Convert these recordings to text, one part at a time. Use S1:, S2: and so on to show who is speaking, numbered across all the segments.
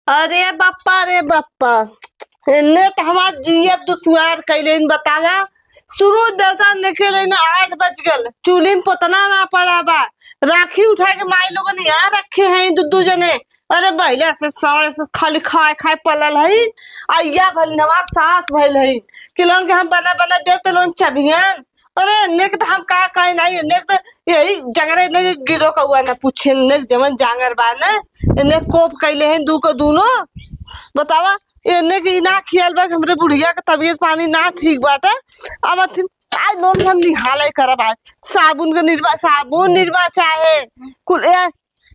S1: अरे बाप्पा रे बाप्पा, एने तो हमार जियब दुश्वार कैले बतावा। सूरज देवता निकले न 8 बज गल, चूल्ही में पोतना ना पड़ा बा। राखी उठा के माई लोगन यहाँ रखे हैं दू दू जने। अरे पहले से सौड़े से खाली खाए खाए पलल है। अय्या भल हमार सास भइल है कि लोन के हम बना बना देव तो लोन चबियन। अरे नेक तो हम का कहीं नहीं, नेक तो यही जंगरे ने गिरो कौआ ना पूछे, नेक जमन जांगर बा ने एने कोप कैले हैं दू को दूनो। बतावा एने के ना खियाल बा कि हमरे बुढ़िया के तबीयत पानी ना ठीक बाटे। अब अथी आज लोन हम निहाले करब आज साबुन के निर्वा, साबुन निर्वा चाहे कुल ए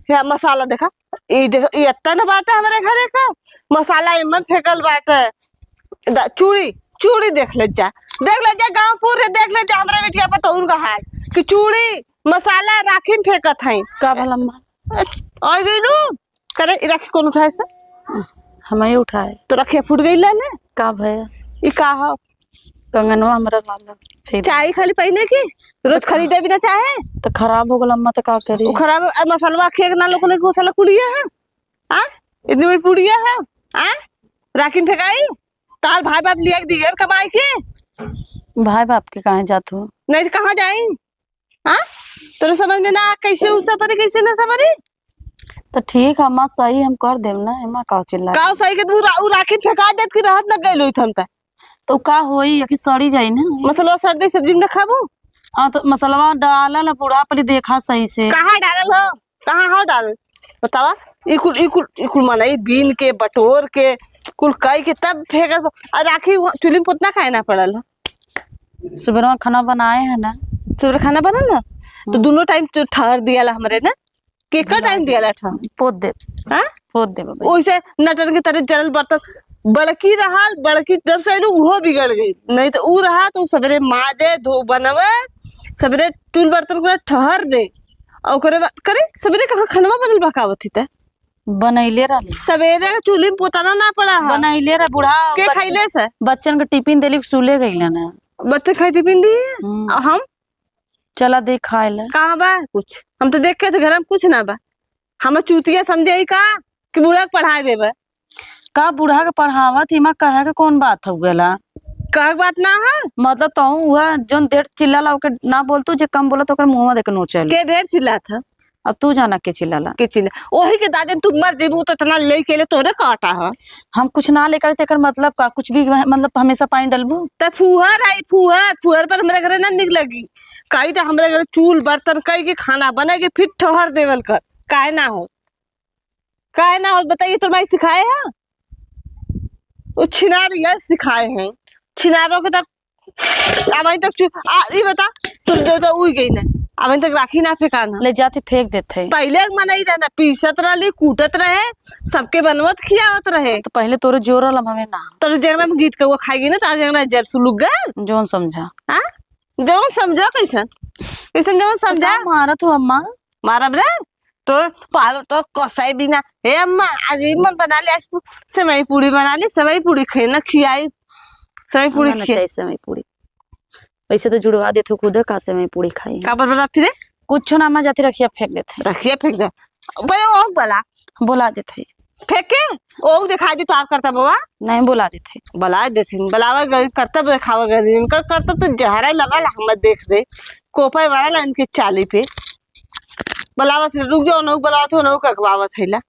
S1: या मसाला देखा, ई देखा, ई अत्ता न बाटे हमरे घरे का मसाला इमन फेकल बाटे। चूड़ी चूड़ी देख ले जा, देख ले जा गांव पूरे देख ले जा हमरे बिटिया पर तो उनका हाल कि चूड़ी मसाला राखी में फेंकत हई।
S2: का भला अम्मा?
S1: आ गई नु करे ई राखी कौन उठाए से?
S2: हम ही उठाए।
S1: तो राखी फूट गई ले ने।
S2: का भैया?
S1: ई का हो?
S2: कंगनवा हमरा लाल फिर
S1: चाय खाली पहने की रोज खरीदे भी ना चाहे
S2: तो खराब हो गल अम्मा, तो का करी?
S1: वो खराब मसाला खेक ना लोग के मसाला कुड़िया है। आ इतनी बड़ी पुड़िया है। आ राखी में फेंकाई तार भाई बाप लिया के दिए कमाई के।
S2: भाई बाप के कहाँ जात हो?
S1: नहीं तो कहाँ जाई? हाँ तेरे समझ में ना कैसे उसा परी कैसे ना समझी?
S2: तो ठीक है अम्मा, सही हम कर देम ना, एमा का चिल्ला?
S1: का सही के तू उ राखी फेंका देत की रहत ना गइल होई हम त।
S2: तो का होई कि सड़ी जाई ना?
S1: मसलवा सर्दी सब्जी में खाबू?
S2: हां तो मसलवा डालल है बूढ़ा पली देखा सही से।
S1: कहाँ डालल हो, कहाँ हो डालल बतावा? ई कुल ई कुल ई कुल मनई बीन के बटोर के कुल कई के तब फेंकत। आ राखी चूल्ही में पोतना खाए ना पड़ल है।
S2: सुबह खाना बनाए है ना?
S1: सुबह खाना बनल है तो दोनों टाइम तो ठहर दियाला हमरे ना, केकर टाइम दियाला ठहर?
S2: पोत दे।
S1: हां
S2: पोत दे बाबा।
S1: ओइसे नटन के तरह जरल बर्तन बड़की रहल, बड़की जब से उहो बिगड़ गई। नहीं तो ऊ रहा तो सवेरे माजे धो बनवे, सवेरे चूल बर्तन को ठहर दे और ओकरे बाद करे सवेरे कहाँ खनवा बनल बकावत थी ते?
S2: बनैले रहली।
S1: सवेरे चूल्ही में पोताना ना पड़ा है।
S2: बनैले रह बूढ़ा
S1: के खैले से?
S2: बच्चन के टिफिन देली सुले गइल ना।
S1: बच्चे खाई टिफिन दी और हम
S2: चला दे खाए ला।
S1: कहाँ बा कुछ? हम तो देख के तो घर में कुछ ना बा। हम चूतिया समझे का कि बूढ़ा के पढ़ा देबे।
S2: का बूढ़ा के पढ़ावत हिमा कहे के कौन बात हो गेला?
S1: कहे के बात ना है।
S2: मतलब तो हुआ जोन देर चिल्लाला ओके ना बोलतू, जे कम बोला तो ओकर मुंहवा देख नोचल।
S1: के ढेर चिल्ला था?
S2: अब तू जाना के चिल्लाला।
S1: के चिल्ला ओही के दादे तू मर जेबू तो इतना ले के ले तोरे काटा है।
S2: हम कुछ ना लेकर तेकर मतलब का कुछ भी मतलब हमेशा पानी डलबू।
S1: त फुहर आई फुहर, फुहर पर हमरे घरे ना निक लगी। काई त हमरे घरे चूल बर्तन कई के खाना बना के फिर ठहर देवल कर। काहे ना हो, काहे ना हो बताइए? तोर माई सिखाए है? वो छिना रही है सिखाए हैं छिनारो के तब अब तक ई बता सूर्य तो उड़ गई ना, अब तक राखी ना फेंकाना।
S2: ले जाते फेंक देते।
S1: पहले मनाई रहना पीसत रहली कूटत रहे सबके बनवत खियावत रहे।
S2: तो पहले तोरे जोरल हमें ना।
S1: तोरे जंगला में गीत कौआ खाएगी ना तार जंगला जर सुलुक गए।
S2: जोन समझा।
S1: हां जोन समझो कैसन कैसन जोन समझा?
S2: तो मारत हो अम्मा।
S1: मारब रे तो पालो तो कसाई बिना। हे अम्मा आज ई मन बना ले, आज सेवई पूरी बना ले, सेवई पूरी खाए ना खियाई सेवई पूरी
S2: ना
S1: खियाई।
S2: चाहिए सेवई पूरी, वैसे तो जुड़वा देते खुद का सेवई पूरी खाई।
S1: का पर बनाती रे?
S2: कुछ ना अम्मा जाती रखिया फेंक देते।
S1: रखिया फेंक दे बड़े ओग बला
S2: बोला देते।
S1: फेंक के ओग दिखा दी तो आप करता बाबा
S2: नहीं बोला देते।
S1: बला देते बलावा गई करतब दिखावा गई इनका करतब तो जहरा लगल हम देख दे कोपा वाला इनके चाली पे बलावा से रुक जाओ नौ बलावा तो नौ ककवावत हैला।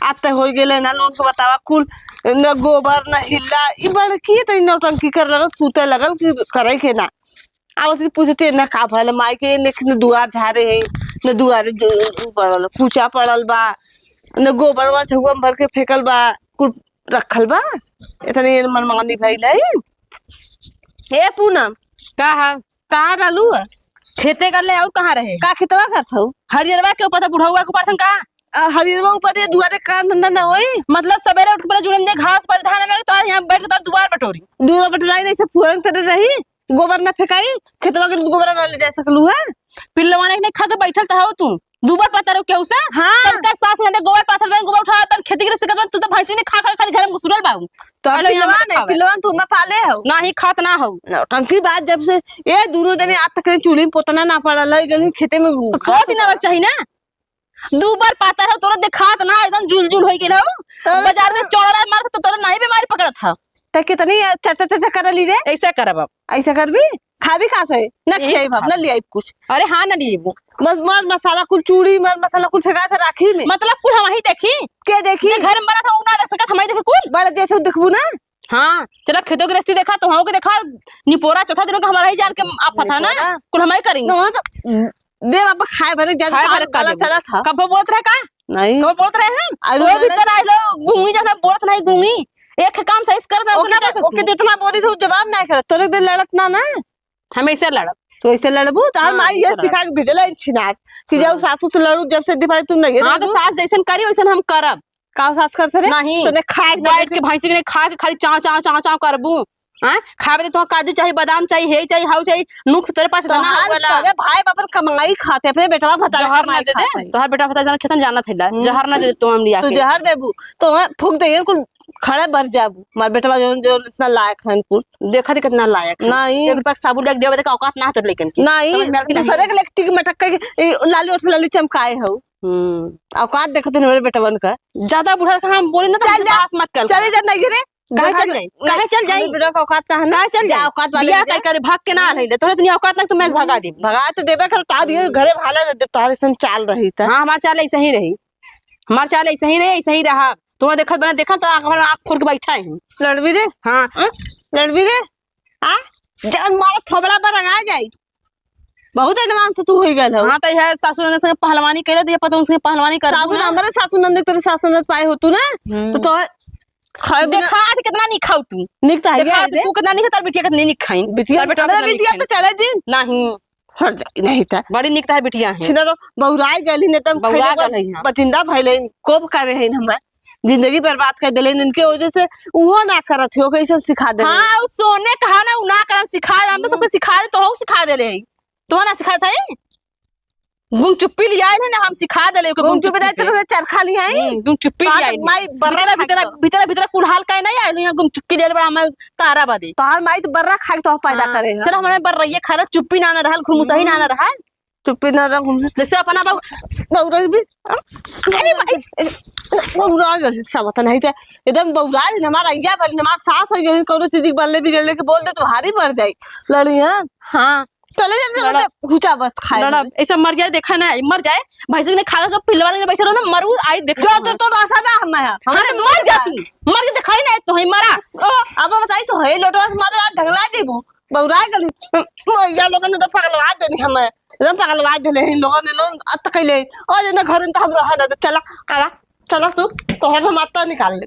S1: आते हो गेले ना लोग के बतावा कुल न गोबर न हिल्ला ई बड़की त नौटंकी कर लगल सूते लगल कि करे के ना। आवत पूछते न का भल माई के ने दुआर झारे है न दुआरे पड़ल कूचा पड़ल बा न गोबर वा छुआ भर के फेकल बा कुल रखल बा इतने मनमानी भइल है। ए पूनम
S3: का है?
S1: कहाँ रहलू है?
S3: खेते कर ले और कहाँ रहे?
S1: का खेतवा करत हऊ?
S3: हरियरवा के ऊपर था बुढ़ौआ के ऊपर था का?
S1: हरियरवा ऊपर ये दुआरे काम धंधा ना होई?
S3: मतलब सवेरे उठ के पहले जुड़न दे घास पर धान में तो यहाँ बैठ के तोर दुआर बटोरी।
S1: दुआर बटोराई नहीं से फुहरन करे रही गोबर ना फेकाई खेतवा के गोबर ना ले जा सकलू है।
S3: पिल्लवा ने खा के बैठल त हो तू दूबर पता रो केहू से?
S1: हाँ।
S3: सबका सास ने गोबर पाथल बन गोबर उठा अपन खेती करे सकत बन तू तो भैंसी ने खा खा खाली घर में घुसरल बाऊ।
S1: तो
S3: अरे
S1: पिलवा
S3: यहाँ
S1: नहीं
S3: खावे।
S1: पिलवा तू मैं पाले हो
S3: ना ही खात ना हो।
S1: नौटंकी बात जब से ए दोनों जने आज तक चूल्ही में पोतना ना पड़ल है गई खेते में
S3: तो खो दिन चाहिए ना। दू बार पातर हो तोरा देखात ना एकदम जुल जुल होई गेल हो।
S1: अरे
S3: बाजार में चौड़ा मार तो तोरा नहीं बीमारी पकड़त था।
S1: त कितनी चर्चा चर्चा करली रे।
S3: ऐसा करब अब।
S1: ऐसा करबी खाबी कहाँ से ना
S3: यही से
S1: खियाई
S3: खाबी।
S1: ना लियाई कुछ।
S3: अरे हाँ ना लिए
S1: बस मर मसाला कुल चूड़ी मर मसाला कुल फेंका था राखी में।
S3: मतलब कुल हम ही देखी
S1: के देखी
S3: जे घर में बना था उ ना देख सकत हम ही देखे कुल।
S1: बड़ा जेठू दिखबू ना।
S3: हाँ चला खेतों की रस्ती देखा तो के देखा निपोरा चौथा दिनों का हमारा ही जान के आफत है ना
S1: निपोरा?
S3: कुल हम ही करेंगे।
S1: ना तो दे बाबा खाए भरे ज्यादा
S3: खाए भरे का
S1: गला
S3: देबू।
S1: चला था।
S3: कब बोलत रहे का
S1: नहीं
S3: कब बोलत रहे हम
S1: अरे
S3: वो
S1: मैंने-
S3: भीतर आइलो गुंगी जब बोलत नहीं गुंगी एक काम सही से कर
S1: ओके
S3: ना
S1: तो- ओके जितना बोली थी जवाब ना करे तोरे दे लड़त ना ना
S3: हम ऐसे लड़ब।
S1: तो ऐसे लड़बू तो
S3: हाँ,
S1: माई ये
S3: ऐसे
S1: सिखा के भेजला इन छिनार कि जाओ सासू से लड़ू जब से दिफाई तुम नहीं
S3: हाँ तो सास जैसन करी वैसन हम करब।
S1: का सास कर से रे
S3: नहीं
S1: तूने खाए के ना
S3: बैठ के भैंसी के खा के खाली चाव चाव चाव चाव करबू। हाँ खावे तो काजू चाहिए बादाम चाहिए हे चाहिए हाउ चाहिए नुक्स तोरे पास इतना
S1: तोहार
S3: होला।
S1: तोरे भाई बापन कमाई खाते अपने बेटवा भता
S3: जहर ना दे दे तोहार बेटा भता जाना खेतन जाना थैला जहर ना दे दे तो हम लिया
S1: तू
S3: के।
S1: जहर देबू तो वहाँ फूक दे कुल खड़े बर जाबू मार बेटवा जो जो इतना लायक है कुल।
S3: देखा दे कितना लायक है।
S1: नहीं।
S3: एक रुपया के साबुन लेके देवे तो औकात ना तो लेकिन की।
S1: नहीं
S3: समझ में आयल कि नहीं?
S1: दूसरे के लेके टिक मटक के ए, लाली उठ लाली चमकाए हो। औकात देखो तो मेरे बेटवन का
S3: ज्यादा बूढ़ा का हम बोले ना तो
S1: चल जा।
S3: पास मत कर।
S1: चले जा नहीं रे
S3: काहे चल जाई? काहे चल जाई?
S1: बेटा का औकात ना है ना
S3: काहे चल
S1: जा
S3: जाई?
S1: औकात वाले
S3: बियाह
S1: के जा।
S3: काय करे भाग के ना आल तोरे इतनी औकात ना तो मैं भगा दे।
S1: भगा तो देबे कर ता दिए घरे भाला दे तारे सन चाल रही था।
S3: हाँ हमार चाल ऐसे ही रही हमार चाल ऐसे ही रही ऐसे ही रहा तो देखत बना देखा तो आंख आंख खोल के बैठा है।
S1: लड़बी रे।
S3: हाँ
S1: हाँ? लड़बी रे आ जन मारा थोबड़ा पर रंगा जाई बहुत एडवांस तू होई गेल हो।
S3: हाँ तो यह सासू नंद संगे पहलवानी करे तो ये पता उनसे पहलवानी कर
S1: सासू हमारे सासू नंद तेरे सासू नंद पाए हो तू ना तो तो खाए बिना
S3: देखा आज कितना नहीं खाऊ तू
S1: निक तो है
S3: देखा
S1: रे
S3: तू कितना नहीं खा तार बिटिया कितनी नहीं खाई
S1: बिटिया
S3: तार बेटा
S1: हमारे बिटिया तो चले दिन
S3: नहीं
S1: हट जा नहीं था
S3: बड़ी निक तार बिटिया है
S1: छिनरो बहुराई गेली ने तम
S3: बहुरा गेल हई हाँ।
S1: पतिंदा भइले कोप करे हइन हमें जिंदगी बर्बाद कर देले इनके वजह से उहो ना करत हो कैसे सिखा दे।
S3: हाँ उ सोने कहा ना उ ना करम सिखा हम तो सबके सिखा दे तो सिखा देले है तो ना सिखा था गुंग चुप्पी लिया है ना हम सिखा देले ओके
S1: गुम चुप रहते तो चरखा लिया है
S3: गुंग चुप्पी लिया है
S1: माई बर्रा
S3: भीतर भीतर भीतर भीतर कुल्हाल का नहीं आइल यहाँ गुंग चुप्पी ले बड़ा हम तारा बादे
S1: तोहार माई तो बर्रा खा के तो पैदा करे है
S3: चल हमारे बर रहिए खा चुप्पी ना ना रहल खुरमुसही ना ना रहल
S1: चुप्पी ना रह घूम
S3: जैसे अपना बाबू
S1: बौरा भी अरे भाई बौरा गल सब त नहीं त एकदम बौरा हमारा इंगा भली हमार सास हो गई कोनो चीज के बल्ले बिगड़ले के बोल दे तो भारी पड़ जाई लड़ी हां
S3: हाँ
S1: चले जा
S3: लड़ा।
S1: मतलब हुचा बस खाए
S3: लड़ा ऐसा मर जाए देखा ना मर जाए भाई ने खा के पिलवा ने बैठा रहो ना मरू आई देखा
S1: जो तो तो रास्ता ना हम है
S3: हाँ तो मर जा तू मर के दिखाई ना तो ही मरा
S1: अब बताई तो है लोटवा से मारे आज ढंगला देबो बौरा गल मैया लोगन ने तो पगलवा देनी हमें एकदम पगलवा देले इन लोगन ने लोग अत कैले और ना घर में तो हम रह ना चला कावा चला तू तोहर हम आता निकाल ले।